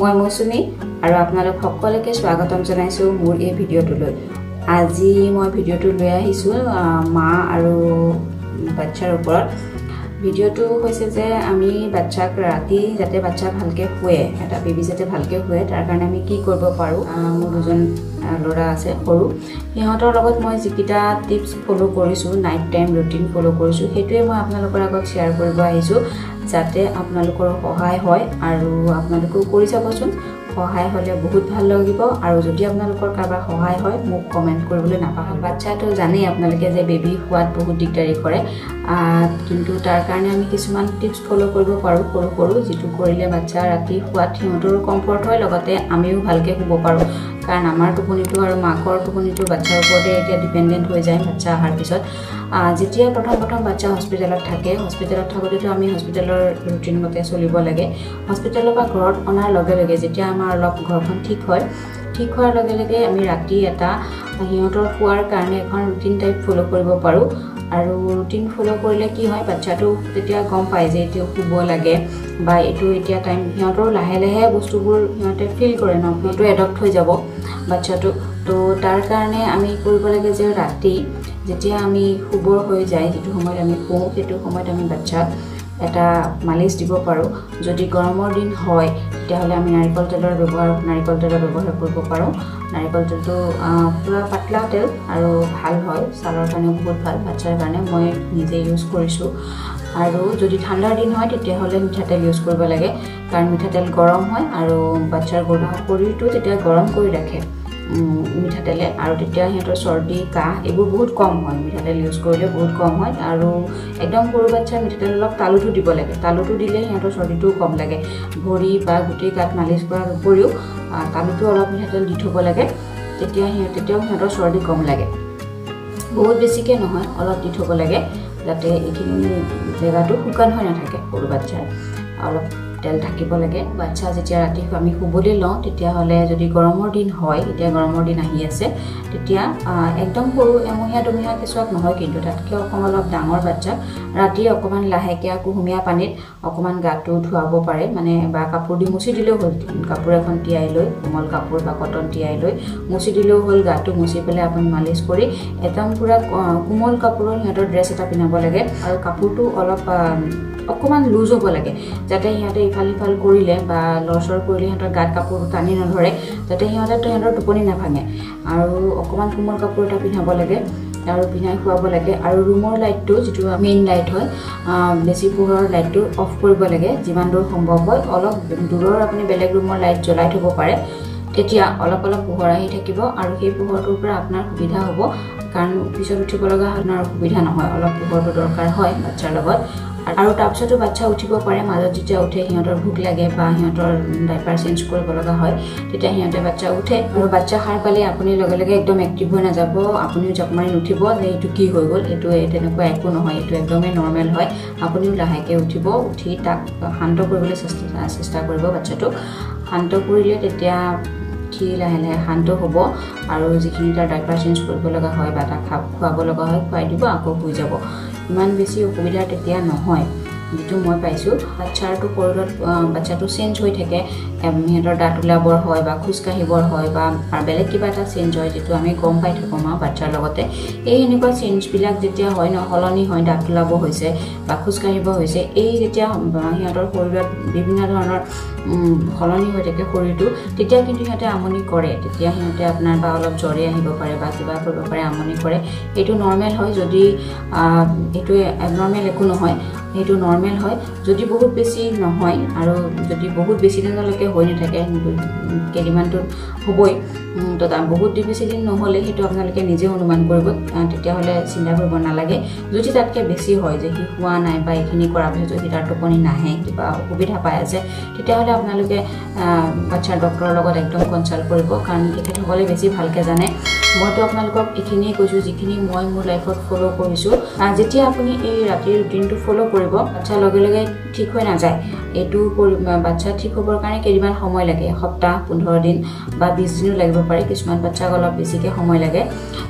মই মৌচুমী আৰু আপোনালোক সকলোকে স্বাগতম জনাইছোঁ মোৰ এই ভিডিঅ'টোলৈ। আজি মই ভিডিঅ'টো লৈ আহিছোঁ মা আৰু বাচ্ছাৰ ওপৰত। ভিডিঅ'টো হৈছে যে আমি বাচ্ছাক ৰাতি যাতে বাচ্ছা ভালকৈ শুৱে, এটা বেবী যাতে ভালকৈ শুৱে, তাৰ কাৰণে আমি কি কৰিব পাৰোঁ। মোৰ দুজন ল'ৰা আছে সৰু, সিহঁতৰ লগত মই যিকেইটা টিপছ ফ'ল' কৰিছোঁ, নাইট টাইম ৰুটিন ফ'ল' কৰিছোঁ, সেইটোৱে মই আপোনালোকৰ আগত শ্বেয়াৰ কৰিব আহিছোঁ, যাতে আপোনালোকৰ সহায় হয়। আৰু আপোনালোকেও কৰি চাবচোন, সহায় হ'লে বহুত ভাল লাগিব। আৰু যদি আপোনালোকৰ কাৰোবাৰ সহায় হয়, মোক কমেণ্ট কৰিবলৈ নাপাহৰিব। বাচ্ছাটো জানেই আপোনালোকে যে বেবী শোৱাত বহুত দিগদাৰী কৰে, কিন্তু তাৰ কাৰণে আমি কিছুমান টিপছ ফ'ল' কৰিব পাৰোঁ সৰু সৰু, যিটো কৰিলে বাচ্ছা ৰাতি শোৱাত সিহঁতৰো কমফৰ্ট হয়, লগতে আমিও ভালকৈ শুব পাৰোঁ। কাৰণ আমাৰ টোপনিটো আৰু মাকৰ টোপনিটো বাচ্ছাৰ ওপৰতে এতিয়া ডিপেণ্ডেণ্ট হৈ যায়। বাচ্ছা অহাৰ পিছত যেতিয়া প্ৰথম প্ৰথম বাচ্ছা হস্পিটেলত থাকে, হস্পিটেলত থাকোঁতেতো আমি হস্পিটেলৰ ৰুটিন মতে চলিব লাগে। হস্পিটেলৰ পৰা ঘৰত অনাৰ লগে লগে যেতিয়া আমাৰ অলপ ঘৰখন ঠিক হয়, ঠিক হোৱাৰ লগে লগে আমি ৰাতি এটা সিহঁতৰ শোৱাৰ কাৰণে এখন ৰুটিন টাইপ ফ'ল' কৰিব পাৰোঁ। আৰু ৰুটিন ফ'ল' কৰিলে কি হয়, বাচ্ছাটো তেতিয়া গম পায় যে এইটো শুব লাগে বা এইটো এতিয়া টাইম। সিহঁতৰ লাহে লাহে বস্তুবোৰ সিহঁতে ফিল কৰে ন, সিহঁতো এডপ্ট হৈ যাব বাচ্ছাটো। তো তাৰ কাৰণে আমি কৰিব লাগে যে ৰাতি যেতিয়া আমি শুবৰ হৈ যায়, যিটো সময়ত আমি শুওঁ, সেইটো সময়ত আমি বাচ্ছাক এটা মালিচ দিব পাৰোঁ। যদি গৰমৰ দিন হয় তেতিয়াহ'লে আমি নাৰিকল তেলৰ ব্যৱহাৰ কৰিব পাৰোঁ। নাৰিকল তেলটো পূৰা পাতলা তেল আৰু ভাল হয়, ছালৰ কাৰণেও বহুত ভাল, বাচ্ছাৰ কাৰণে মই নিজে ইউজ কৰিছোঁ। আৰু যদি ঠাণ্ডাৰ দিন হয় তেতিয়াহ'লে মিঠাতেল ইউজ কৰিব লাগে, কাৰণ মিঠাতেল গৰম হয় আৰু বাচ্ছাৰ শৰীৰটো তেতিয়া গৰম কৰি ৰাখে মিঠাতেলে। আৰু তেতিয়া সিহঁতৰ চৰ্দি কাহ এইবোৰ বহুত কম হয়, মিঠাতেল ইউজ কৰিলে বহুত কম হয়। আৰু একদম সৰু বাচ্ছাৰ মিঠাতেল অলপ তালুটো দিব লাগে, তালুটো দিলে সিহঁতৰ চৰ্দিটোও কম লাগে। ভৰি বা গোটেই গাত মালিচ কৰাৰ উপৰিও তালুটো অলপ মিঠাতেল দি থ'ব লাগে, তেতিয়াও সিহঁতৰ চৰ্দি কম লাগে। বহুত বেছিকৈ নহয়, অলপ দি থ'ব লাগে, যাতে এইখিনি জেগাটো শুকান হৈ নাথাকে। সৰু বাচ্ছাৰ অলপ তেল থাকিব লাগে। বাচ্ছা যেতিয়া ৰাতি আমি শুবলৈ লওঁ, তেতিয়াহ'লে যদি গৰমৰ দিন হয়, এতিয়া গৰমৰ দিন আহি আছে, তেতিয়া একদম সৰু এমহীয়া দুমহীয়া কেঁচুৱাক নহয়, কিন্তু তাতকৈ অকণমান অলপ ডাঙৰ বাচ্ছাক ৰাতি অকণমান লাহেকৈ কুহুমীয়া পানীত অকণমান গাটো ধুৱাব পাৰে, মানে বা কাপোৰ দি মুচি দিলেও হ'ল। কাপোৰ এখন তিয়াই লৈ, কোমল কাপোৰ বা কটন তিয়াই লৈ মুচি দিলেও হ'ল। গাটো মুচি পেলাই আপুনি মালিচ কৰি একদম পূৰা কোমল কাপোৰৰ সিহঁতৰ ড্ৰেছ এটা পিন্ধাব লাগে। আৰু কাপোৰটো অলপ অকণমান লুজ হ'ব লাগে, যাতে সিহঁতে ইফাল সিফাল কৰিলে বা লৰচৰ কৰিলে সিহঁতৰ গাত কাপোৰটো টানি নধৰে, যাতে সিহঁতৰ টোপনি নাভাঙে। আৰু অকণমান কোমল কাপোৰ এটা পিন্ধাব লাগে আৰু পিন্ধাই খুৱাব লাগে। আৰু ৰুমৰ লাইটটো, যিটো মেইন লাইট হয়, বেছি পোহৰৰ লাইটটো অফ কৰিব লাগে যিমান দূৰ সম্ভৱ হয়। অলপ দূৰৰ আপুনি বেলেগ ৰুমৰ লাইট জ্বলাই থ'ব পাৰে, তেতিয়া অলপ অলপ পোহৰ আহি থাকিব আৰু সেই পোহৰটোৰ পৰা আপোনাৰ সুবিধা হ'ব। কাৰণ পিছত উঠিব লগা আপোনাৰ অসুবিধা নহয়, অলপ পোহৰটো দৰকাৰ হয় বাচ্ছাৰ লগত। আৰু তাৰপিছতো বাচ্ছা উঠিব পাৰে, মাজত যেতিয়া উঠে সিহঁতৰ ভোক লাগে বা সিহঁতৰ ডাইপাৰ চেঞ্জ কৰিব লগা হয়, তেতিয়া সিহঁতে বাচ্ছা উঠে। আৰু বাচ্ছা সাৰ পালে আপুনি লগে লগে একদম এক্টিভ হৈ নাযাব, আপুনিও জাপ মাৰি নুঠিব যে এইটো কি হৈ গ'ল, এইটো তেনেকুৱা একো নহয়, এইটো একদমেই নৰ্মেল হয়। আপুনিও লাহেকৈ উঠিব, উঠি তাক শান্ত কৰিবলৈ চেষ্টা কৰিব। বাচ্ছাটোক শান্ত কৰিলে তেতিয়া সি লাহে লাহে শান্ত হ'ব আৰু যিখিনি তাৰ ডাইপাৰ চেঞ্জ কৰিব লগা হয় বা তাক খুৱাব লগা হয়, খুৱাই দিব, আকৌ শুই যাব। ইমান বেছি অসুবিধা তেতিয়া নহয়, যিটো মই পাইছোঁ। বাচ্ছাৰটো শৰীৰত বাচ্ছাটো চেঞ্জ হৈ থাকে, সিহঁতৰ দাঁত ওলাবৰ হয় বা খোজকাঢ়িবৰ হয় বা বেলেগ কিবা এটা চেঞ্জ হয়, যিটো আমি গম পাই থাকোঁ মা বাচ্ছাৰ লগতে। এই সেনেকুৱা চেঞ্জবিলাক যেতিয়া হয় ন, সলনি হয়, দাঁত ওলাব হৈছে বা খোজকাঢ়িব হৈছে, এই যেতিয়া সিহঁতৰ শৰীৰত বিভিন্ন ধৰণৰ সলনি হৈ থাকে শৰীৰটো, তেতিয়া কিন্তু সিহঁতে আমনি কৰে। তেতিয়া সিহঁতে আপোনাৰ বা অলপ জ্বৰে আহিব পাৰে বা কিবা কৰিব পাৰে, আমনি কৰে, সেইটো নৰ্মেল হয়। যদি এইটো এবনৰ্মেল একো নহয়, সেইটো নৰ্মেল হয়। যদি বহুত বেছি নহয় আৰু যদি বহুত বেছি দিনলৈকে হৈ নাথাকে, কেইদিনমানটো হ'বই, তো বহুত বেছি দিন নহ'লে সেইটো আপোনালোকে নিজে অনুমান কৰিব, তেতিয়াহ'লে চিন্তা কৰিব নালাগে। যদি তাতকৈ বেছি হয় যে সি শোৱা নাই বা এইখিনি কৰাৰ পিছত যদি তাৰ টোপনি নাহে, কিবা অসুবিধা পাই আছে, তেতিয়াহ'লে আপোনালোকে বাচ্ছাৰ ডক্টৰৰ লগত একদম কনচাল্ট কৰিব, কাৰণ তেখেতসকলে বেছি ভালকৈ জানে। মইতো আপোনালোকক এইখিনিয়ে কৈছোঁ যিখিনি মই মোৰ লাইফত ফ'ল' কৰিছোঁ। যেতিয়া আপুনি এই ৰাতিৰ ৰুটিনটো ফ'ল' কৰিব, বাচ্ছা লগে লগে ঠিক হৈ নাযায়, এইটো বাচ্ছা ঠিক হ'বৰ কাৰণে কেইদিনমান সময় লাগে, এসপ্তাহ 15 দিন বা 20 দিনো লাগিব পাৰে, কিছুমান বাচ্ছাক অলপ বেছিকৈ সময় লাগে।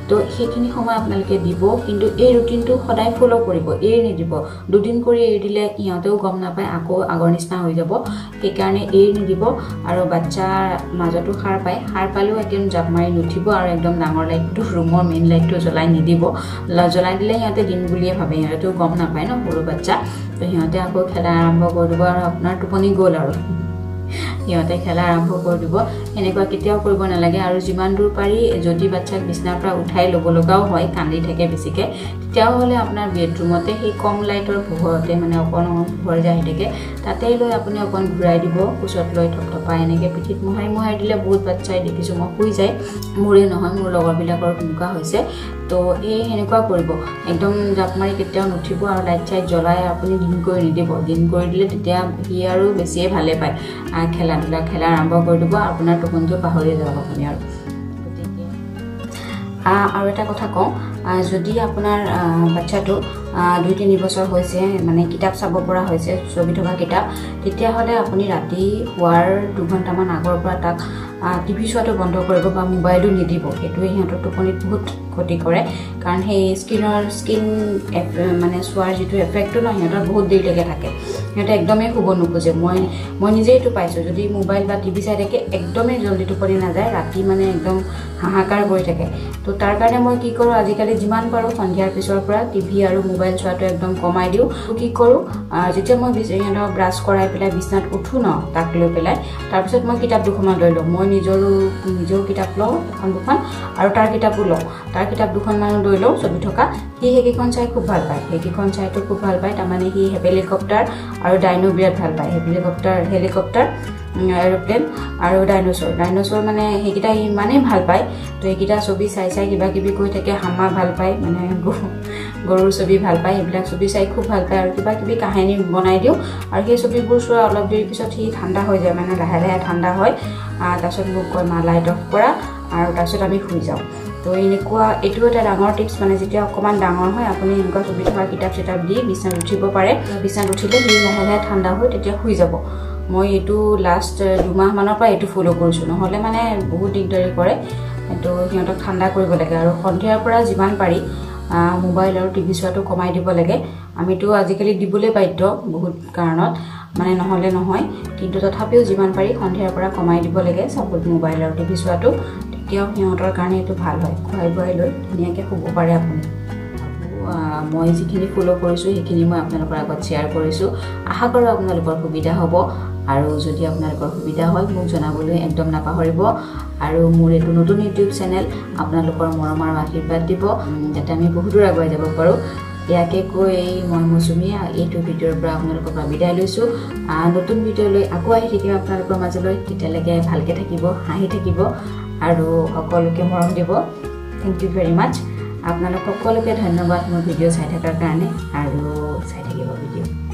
তো সেইখিনি সময় আপোনালোকে দিব, কিন্তু এই ৰুটিনটো সদায় ফ'ল' কৰিব, এৰি নিদিব। দুদিন কৰি এৰি দিলে সিহঁতেও গম নাপায়, আকৌ আগৰ নিচিনা হৈ যাব, সেইকাৰণে এৰি নিদিব। আৰু বাচ্ছাৰ মাজতো সাৰ পায়, সাৰ পালেও একদম জাপ মাৰি নুঠিব আৰু একদম ডাঙৰ লাইটটো, ৰুমৰ মেইন লাইটটো জ্বলাই নিদিব। জ্বলাই দিলে সিহঁতে দিন বুলিয়ে ভাবে, সিহঁতেও গম নাপায় ন, সৰু বাচ্ছা। তো সিহঁতে আকৌ খেলা আৰম্ভ কৰি দিব আৰু আপোনাৰ টোপনি গ'ল আৰু সিহঁতে খেলা আৰম্ভ কৰি দিব। সেনেকুৱা কেতিয়াও কৰিব নালাগে। আৰু যিমান দূৰ পাৰি যদি বাচ্ছাক বিছনাৰ পৰা উঠাই ল'ব লগাও হয়, কান্দি থাকে বেছিকৈ, তেতিয়াহ'লে আপোনাৰ বেডৰুমতে সেই কম লাইটৰ পোহৰতে, মানে অকণ অকণ পোহৰ যে আহি থাকে তাতেই লৈ আপুনি অকণ ঘূৰাই দিব, কোচত লৈ থপথপাই এনেকৈ পিঠিত মোহাৰি মোহাৰি দিলে বহুত বাচ্ছাই দেখিছোঁ মই শুই যায়। মোৰে নহয়, মোৰ লগৰবিলাকৰ তেনেকুৱা হৈছে। তো এই সেনেকুৱা কৰিব, একদম জাপ মাৰি কেতিয়াও নুঠিব আৰু লাইট চাইট জ্বলাই আপুনি দিন কৰি নিদিব। দিন কৰি দিলে তেতিয়া সি আৰু বেছিয়ে ভালে পায়, খেলা ধূলা খেলা আৰম্ভ কৰি দিব, আপোনাৰ টোপনিটো পাহৰি যাব আপুনি। আৰু গতিকে আৰু এটা কথা কওঁ, যদি আপোনাৰ বাচ্ছাটো 2-3 বছৰ হৈছে, মানে কিতাপ চাব পৰা হৈছে, ছবি থকা কিতাপ, তেতিয়াহ'লে আপুনি ৰাতি শোৱাৰ 2 ঘণ্টামান আগৰ পৰা তাক টিভি চোৱাটো বন্ধ কৰিব বা মোবাইলো নিদিব। সেইটোৱে সিহঁতৰ টোপনিত বহুত ক্ষতি কৰে, কাৰণ সেই স্কিন মানে চোৱাৰ যিটো এফেক্টটো ন, সিহঁতৰ বহুত দেৰিলৈকে থাকে, সিহঁতে একদমেই শুব নোখোজে। মই নিজেই এইটো পাইছোঁ, যদি মোবাইল বা টিভি চাই থাকে একদমেই জল্দি টোপনি নাযায়, ৰাতি মানে একদম হাহাকাৰ কৰি থাকে। তো তাৰ কাৰণে মই কি কৰোঁ, আজিকালি যিমান পাৰোঁ সন্ধিয়াৰ পিছৰ পৰা টিভি আৰু মোবাইল চোৱাটো একদম কমাই দিওঁ। কি কৰোঁ, যেতিয়া মই সিহঁতক ব্ৰাছ কৰাই পেলাই বিছনাত উঠোঁ ন, তাক লৈ পেলাই তাৰপিছত মই কিতাপ দুখনমান লৈ লওঁ। মই নিজেও কিতাপ লওঁ এখন দুখন, আৰু তাৰ কিতাপো লওঁ, তাৰ কিতাপ দুখনমানো লৈ লওঁ ছবি থকা। সি সেইকেইখন চাই খুব ভাল পায়, সেইকেইখন চাইতো খুব ভাল পায়। তাৰমানে সি হেলিকপ্টাৰ আৰু ডাইনো বিৰাট ভাল পায়, হেলিকপ্টাৰ, এৰ'প্লেন আৰু ডাইন'ছৰ মানে সেইকেইটা ইমানেই ভাল পায়। তো সেইকেইটা ছবি চাই চাই কিবা কিবি কৈ থাকে। হামা ভাল পায়, মানে গৰুৰ ছবি ভাল পায়, সেইবিলাক ছবি চাই খুব ভাল পায়। আৰু কিবা কিবি কাহিনী বনাই দিওঁ, আৰু সেই ছবিবোৰ চোৱাৰ অলপ দেৰি পিছত সি ঠাণ্ডা হৈ যায়, মানে লাহে লাহে ঠাণ্ডা হয়। তাৰপিছত মোক কয়, মা লাইট অফ কৰা, আৰু তাৰপিছত আমি শুই যাওঁ। তো এনেকুৱা এইটো এটা ডাঙৰ টিপছ, মানে যেতিয়া অকণমান ডাঙৰ হয় আপুনি এনেকুৱা ছবি থকা কিতাপ চিতাপ দি বিছনাত উঠিব পাৰে। বিছনাত উঠিলে সি লাহে লাহে ঠাণ্ডা হৈ তেতিয়া শুই যাব। মই এইটো লাষ্ট 2 মাহমানৰ পৰা এইটো ফ'ল' কৰিছোঁ, নহ'লে মানে বহুত দিগদাৰী কৰে। এইটো সিহঁতক ঠাণ্ডা কৰিব লাগে। আৰু সন্ধিয়াৰ পৰা যিমান পাৰি মোবাইল আৰু টিভি চোৱাটো কমাই দিব লাগে। আমিতো আজিকালি দিবলৈ বাধ্য বহুত কাৰণত, মানে নহ'লে নহয়, কিন্তু তথাপিও যিমান পাৰি সন্ধিয়াৰ পৰা কমাই দিব লাগে চাপোজ মোবাইল আৰু টিভি চোৱাটো, তেতিয়াও সিহঁতৰ কাৰণে এইটো ভাল হয়। খুৱাই বুৱাই লৈ ধুনীয়াকৈ শুব পাৰে আপুনি। মই যিখিনি ফ'ল' কৰিছোঁ সেইখিনি মই আপোনালোকৰ আগত শ্বেয়াৰ কৰিছোঁ। আশা কৰোঁ আপোনালোকৰ সুবিধা হ'ব, আৰু যদি আপোনালোকৰ সুবিধা হয় মোক জনাবলৈ একদম নাপাহৰিব। আৰু মোৰ এইটো নতুন ইউটিউব চেনেল, আপোনালোকৰ মৰম আৰু আশীৰ্বাদ দিব যাতে আমি বহুত দূৰ আগুৱাই যাব পাৰোঁ। ইয়াকে কৈ মই মৌচুমী এইটো ভিডিঅ'ৰ পৰা আপোনালোকৰ পৰা বিদায় লৈছোঁ। নতুন ভিডিঅ' লৈ আকৌ আহি থাকিম আপোনালোকৰ মাজলৈ। তেতিয়ালৈকে ভালকৈ থাকিব, হাঁহি থাকিব আৰু সকলোকে মৰম দিব। Thank you very মাছ। আপোনালোক সকলোকে ধন্যবাদ মোৰ ভিডিঅ' চাই থকাৰ কাৰণে, আৰু চাই থাকিব ভিডিঅ'।